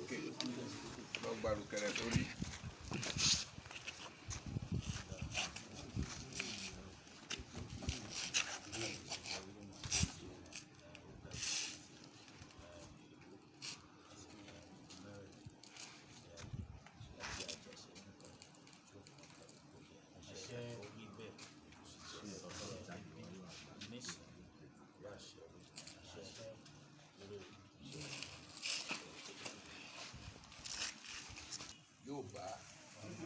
Sókè lọ gbàrúkẹrẹ sórí. Yóò bá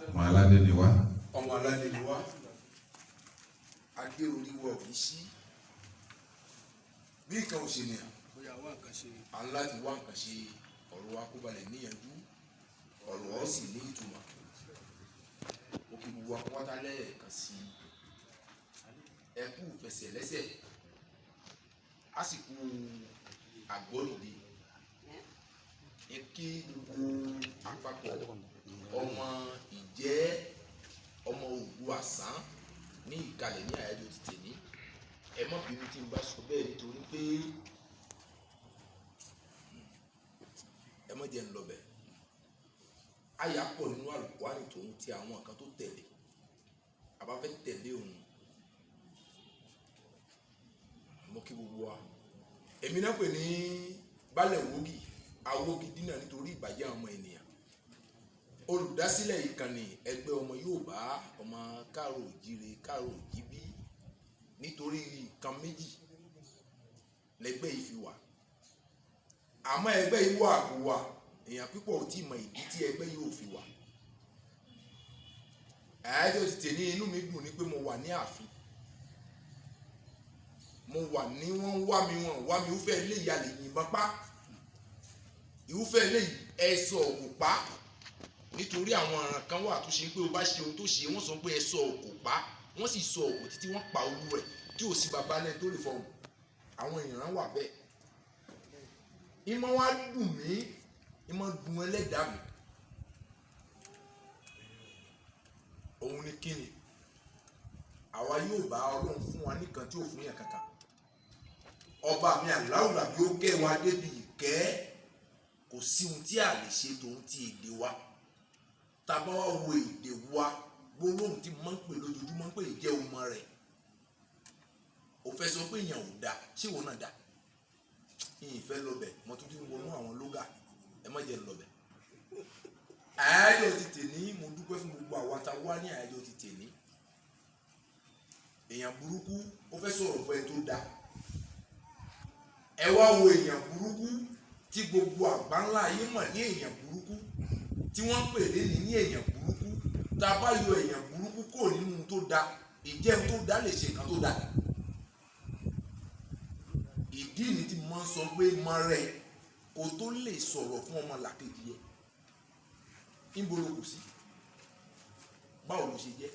Ọmọ aládé ni wá. Ọmọ aládé ni wá. Adé orí wa ò ní sí bí nǹkan ò ṣe nìyàn. Bóyá wá nǹkan ṣe. À ń láti wá nǹkan ṣe ọ̀rọ̀ wa kó balẹ̀ níyanjú, ọ̀rọ̀ ọ̀ sì ní ìtumọ̀. Mo kí gbogbo wa pátá lẹ́ẹ̀kan sí i, ẹ kú fẹsẹ̀ lẹ́sẹ̀, a sì kú àgbọ́nìde. Ẹ kí gbogbo àpapọ̀ ọmọ ìjẹ́ ọmọ Oòduà àsán ní ìkàlẹ̀ ní àyájọ́ ti tèmi. Ẹ má bínú tí n bá sọ bẹ́ẹ̀, nítorí pé ẹ má jẹ́ ń lọ bẹ̀. Àyà pọ̀ nínú Àlùkùránì tòun ti àwọn nǹkan tó tẹ̀lé àbá fẹ́ tẹ̀lé òun. Mo kí gbogbo wa. Èmi náà pè ní Baálẹ̀ Wògì Awógi dínà nítorí ìbàjẹ́ àwọn ọmọ ènìyàn, olùdásílẹ̀ ìkànnì ẹgbẹ́ ọmọ Yorùbá, ọmọ káàró òjíire, káàró òjíbí. Nítorí nǹkan méjì lẹgbẹ́ yìí fi wà, àmọ́ ẹgbẹ́ yìí wà kò wà, èèyàn pípọ̀ ò tí ì mọ ìdí tí ẹgbẹ́ yìí ò fi wà. Àyájọ́ ti tè ní inú mi dùn ní pé mo wà ní ààfin, mo wà ní wọ́n ń wá mi, wọ́n wá mi. Irúfẹ́ eléyìí a lè yìnbọn pa, irúfẹ́ eléyìí ẹ sọ òkò pa, nítorí àwọn ọ̀ràn kan wà tó ṣe pé o bá ṣe ohun tó ṣe, wọ́n sọ pé ẹ sọ òkò pa, wọ́n sì sọ òkò títí wọ́n pa olú rẹ̀ tí ò sí baba lẹ́ni tó lè fọhùn. Àwọn ìran wà bẹ́ẹ̀. Ìmọ̀ wa dùn mí, ìmọ̀ dùn ẹlẹ́dàá mi. Òun ni kíni àwa yóò bá Ọlọ́run fún wa nìkan tí ò fún yàn kankan. Ọba mi àláwùrà bí ó kẹ́ wa débi ìkẹ́, kò sí ohun tí a lè ṣe tòun ti èdè wa. Tá a bá wá wo èdè wa, gbólóhùn tí mo máa ń pè lójoojúmọ́ ń pè jẹ́ ọmọ rẹ̀. Ò fẹ́ sọ pé èèyàn ò dáa, ṣé ìwọ náà dáa? Ìyìn fẹ́ lọ bẹ̀, mo tún ti ń wọnú àwọn lógà, ẹ má jẹ́ ń lọ bẹ̀. Àyájọ́ ti tèní, mo dúpẹ́ fún gbogbo àwa tá a wá ní àyájọ́ ti tèní. Èèyàn burúkú ó fẹ́ sọ̀rọ̀ fún ẹ tó dáa. Ẹ wá wo èèyàn burúkú tí gbogbo àgbáńlá ayé mọ̀ ní èèyàn burúkú, tí wọ́n ń pè léni ní èèyàn burúkú. Tá a bá yọ èèyàn burúkú kúrò nínú tó dáa, ìjẹun tó dáa lè ṣe nǹkan tó dáa. Ìdí ni tí mo máa ń sọ pé mọ rẹ kó tó lè sọ̀rọ̀ fún ọmọ làkejì yẹ. Níbo ló kù sí? Báwo ló ṣe jẹ́?